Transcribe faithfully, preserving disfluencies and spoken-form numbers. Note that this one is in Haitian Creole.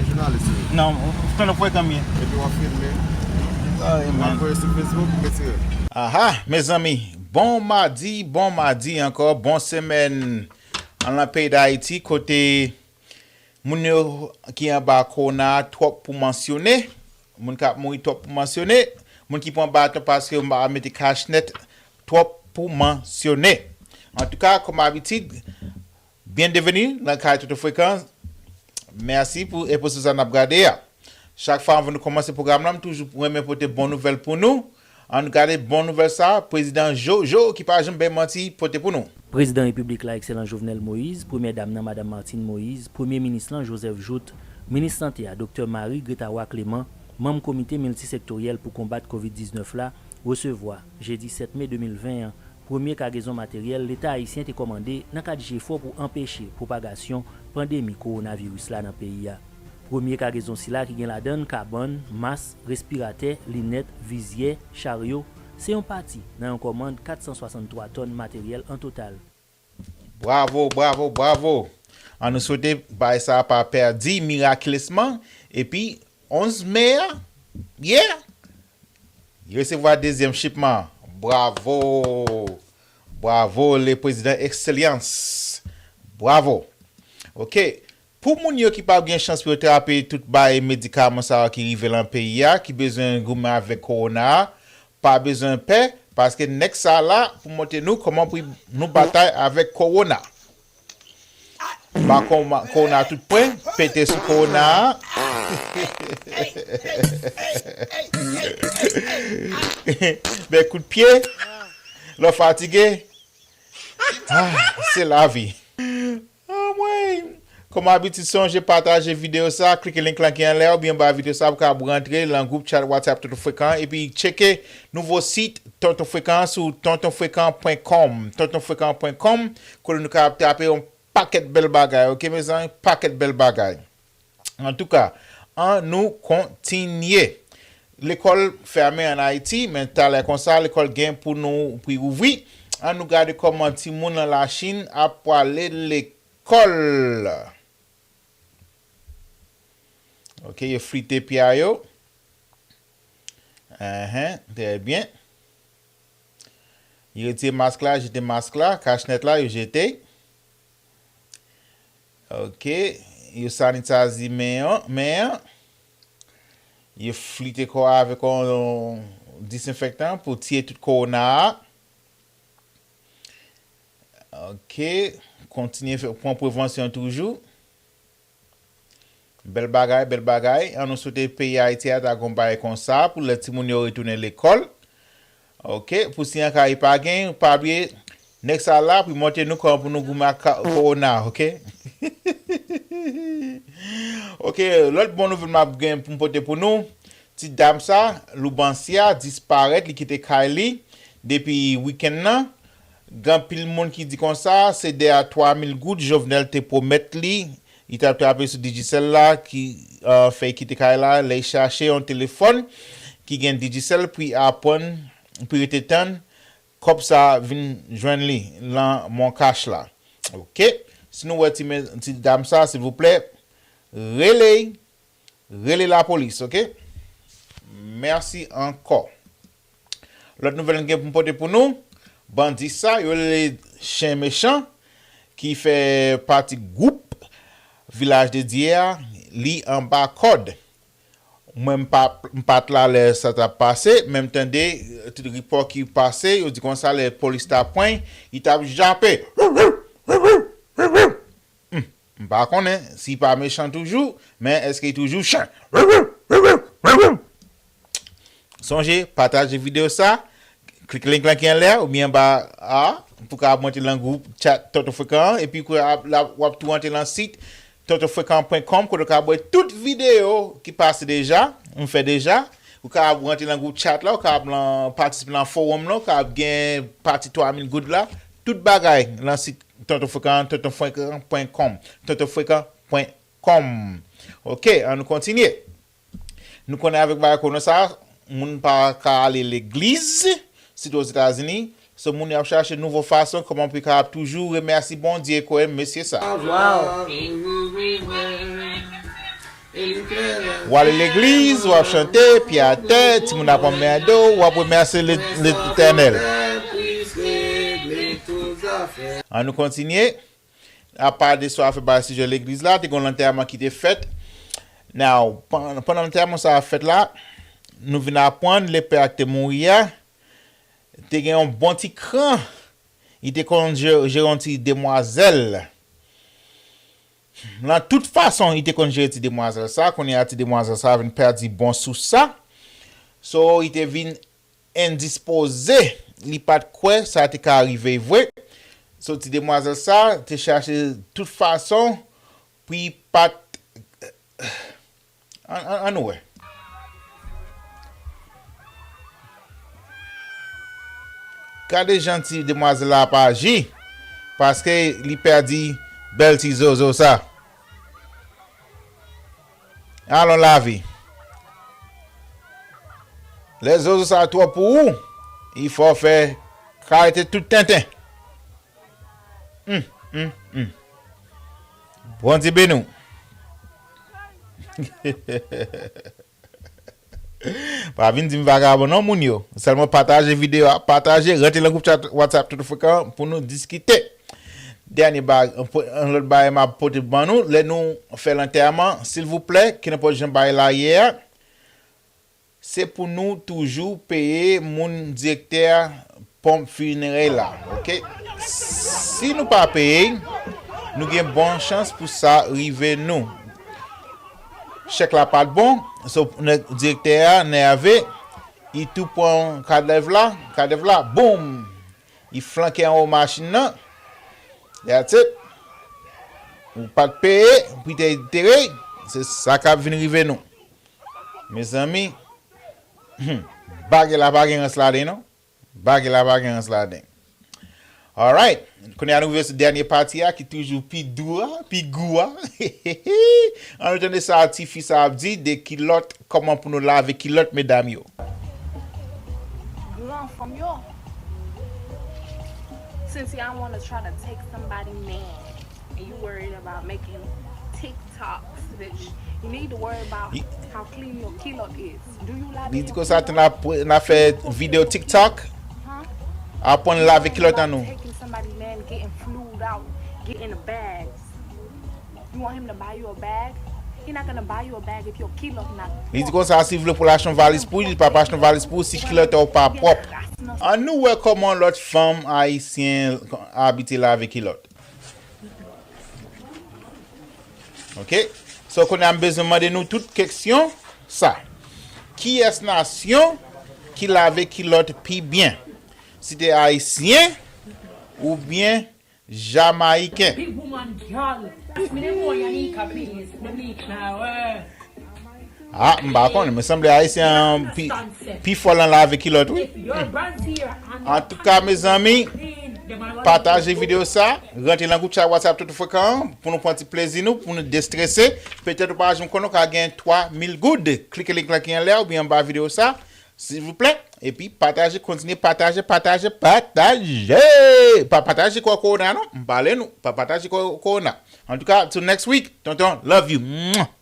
Jounalis, wi. Non, tonton frekan m ye. Epi w ap filme. W ap voye sou Facebook, m retire. Aha, mezanmi, bon madi, bon madi ankò, bon semèn an nan peyi Dayiti, kote moun yo ki anba kowona a twòp pou mansyone, moun k ap mouri twòp pou mansyone, moun ki pran baton paske yo pa mete kachnèt twòp pou mansyone. Antouka, kòm abitid, byenveni nan kay Tonton Frekan. Mèsi pou episod sa n ap gade a. Chak fwa anvan nou kòmanse pwogram lan, m toujou renmen pote bon nouvèl pou nou. Ann gade bon nouvèl sa, Prezidan Jojo ki pa janm bay manti pote pou nou. Prezidan Repiblik la, Ekselans Jovenel Moïse, Premyè Dam nan, Madanm Martine Moïse, Premye Minis lan, Joseph Jouthe, Minis Sante a, Doktè Marie Gretaroy Clément, manm Komite Miltisektoryèl pou Konbat Kovid diznèf la, resevwa, jedi sèt me de mil ven an, premye kagezon materyèl Leta ayisyen te kòmande nan kad jefò pou anpeche pwopagasyon pandemi kowonaviris la nan peyi a. Premye kagezon sila ki gen ladan l kabann, mas, respiratè, linèt, vizyè, charyo, se yon pati nan yon kòmand kat san swasanntwa tòn materyèl an total. Bravo, bravo, bravo! Ann nou swete bagay sa a pa pèdi mirakilezman, epi onz me a, yeah! Li resevwa dezyèm shipman. Bravo! Bravo, le Prezidan Ekselans! Bravo! Ok. Pou moun yo ki p ap gen chans pou yo trape tout bay medikaman sa yo ki rive lan peyi a, ki bezwen goumen avèk kowona a, pa bezwen pè, paske nèg sa la pou montre nou kòman pou nou batay avèk kowona. Ba koma- kowona tout pwen, pete sou kowona a. Ben kout pye, lè w fatige. Ah, se lavi. Anmwey! Kòm abitid, sonje pataje videyo sa, klike link lan ki anlè oubyen anba videyo sa pou w kapab rantre lan gwoup chat WhatsApp Tonton Frekan epi tcheke nouvo sit Tonton Frekan sou tonton frekan pwen kòm. Tonton frekan pwen kòm, kote nou kapab trape yon pakèt bèl bagay, ok, mezanmi? Pakèt bèl bagay. Antouka, ann nou kontinye. Lekòl fèmen ann Ayiti, men talè konsa, lekòl gen pou nou, pou ouvri. Ann nou gade kòman timoun nan Lachin ap pwale lekòl. Ok, yo flite pye a yo. Enhen, trè byen. Yo retire mask la, jete mask la, kachnèt la, yo jete. Ok, yo sanitize men an, men an. Yo flite kò a avèk yon disenfektan pou tiye tout kowona a. Ok, kontinye fè, pran prevansyon toujou. Bèl bagay, bèl bagay. Ann nou swete peyi Ayiti a ta gon bagay konsa pou lè timoun yo retounen lekòl. Ok, pou si an ka li pa gen, pa bliye, nèg sa la pou montre nou kòman pou nou goumen ak ka- kowona, ok? Ok, lòt bon nouvèl m ap gen pou m pote pou nou, ti dam sa, Loubancia, disparèt, li kite kay li depi wikenn nan. Gen anpil moun ki di konsa, se dèyè twa mil goud Jovenel te pwomèt li, li t ap trape sou Digicel la, ki, euh, fè l kite kay la, lè l chache yon telefòn ki gen Digicel pou l aprann, pou l rete tann kòb sa vin jwenn li lan Moncash la. Ok? Si nou wè ti, men- ti dam sa, silvouplè, rele l. Rele lapolis, ok? Mèsi ankò. Lòt nouvèl m gen pou m pote pou nou, bandi sa, yo rele Chen Mechan, ki fè pati gwoup Vilaj de Dye a, li anba kòd. Mwen, m pa, m pa t la lè sa t ap pase, men m tande, euh, tout ripò ki pase, yo di konsa lè polis t ap pran l, li t ap jape. Hmm, m pa konnen si l pa mechan toujou, men èske l toujou chen? Sonje, pataje videyo sa, klik link lan ki anlè a oubyen anba a, pou w ka rantre lan gwoup chat Tonton Frekan an, epi w ap, w ap tou rantre lan sit tonton frekan pwen kòm, kote w ka wè tout videyo ki pase deja, m fè deja. Ou ka rantre lan gwoup chat la, ou ka lan, patisipe lan fowòm lan, ou ka gen pati twa mil goud la, tout bagay lan sit Tonton Frekan, tonton frekan pwen kòm, tonton frekan pwen kòm. Ok, ann nou kontinye. Nou konnen avèk bagay kowona sa, moun pa ka ale legliz, sitou Ozetazini. So, moun yo ap chache nouvo fason kòman pou yo kapab toujou remèsye Bondye, kwè mesye sa. Wow. W ale legliz, w ap chante, pye atè, timoun ap anmède w, w ap remèsye Le- Letènèl. An nou kontinye. Apa de sa afè bay sijè legliz la, te gen yon lantèman ki te fèt. Now, pan- pandan lantèman sa a fèt la, nou vin aprann lepè a ki te mouri a, te gen yon bon ti kran. Li te konn je- jere yon ti demwazèl. Nan tout fason, li te konn jere ti demwazèl sa. Kounye a, ti demwazèl sa vin pèdi bon sou sa. So, li te vin endispoze. Li pa t kwè sa te ka rive vre. So, ti demwazèl sa te chache tout fason pou li pa t. An, an, an nou wè. Gade jan ti demwazèl la ap aji, paske li pèdi bèl ti zozo sa. Alon lavi. Lè zozo sa twòp pou ou, li fè w fè karate tout tenten. Hum, hum, hum. Bondye beni w. Pa vin di m vagabon non, moun yo. Sèlman pataje videyo a, pataje, rantre nan gwoup chat WhatsApp Tout Frekan pou nou diskite. Dènye bagay, yon lòt bagay m ap pote ban nou, lè nou fè lantèman, silvouplè, kenenpòt jan bagay la ye a, se pou nou toujou peye moun direktè ponp finerè la, oke? Si nou pa peye, nou gen bon chans pou sa rive nou. Chèk la pa t bon, so nèg direktè a nève, li tou pran kadèv la, kadèv la, boum! Li flanke anwo machin nan. That's it. Ou pa t peye pou te entere, se sa k ap vin rive nou. Mezanmi, hmm, bagay la pa gen rans ladan non. Bagay la pa gen rans ladan. Alright. Kounye a nou rive sou dènye pati a ki toujou pi dou a, pi gou a. An nou tande sa tifi sa ap di de kilòt, kòman pou nou lave kilòt medam yo. Gran fanm yo. Since y'all wanna try to take somebody man and you worried about making TikToks, bitch, you need to worry about how clean your kilot is. Do you lave Li di konsa te n ap n ap fè videyo TikTok. Aprann lave kilòt an nou. Taking somebody man, getting flued out, getting the bags. You want him to buy you a bag? He not gonna buy you a bag if your kilot not. Li di konsa si vle pou l achte yon valiz pou li, li pa pa achte yon valiz pou ou si kilòt ou pa pwòp. An nou wè kòman lòt fanm ayisyen abitye lave kilòt. Oke. So kounye a m bezwen mande nou tout keksyon sa. Kiyès nasyon ki lave kilòt pi byen? Si te ayisyen oubyen jamayiken? Big woman girl. Pass me the money, Anika, please. Let me flower. Ah, m pa konnen, men sanble ayisyen an pi, pi fò nan lave kilòt wi. Antouka mezanmi, pataje videyo sa, rantre nan gwoup chat WhatsApp Tout Frekan an pou nou pran ti plezi nou, pou nou destrese. Petèt ou pa janm konnen w ka gen twa mil goud. Klike link lan ki anlè a oubyen anba videyo sa, silvouplè. Epi pataje, kontinye pataje, pataje, pataje. Pa pataje kò kowona non, m pale nou, pa pataje kò kowona. Antouka, till next week, tonton, love you. Mwah.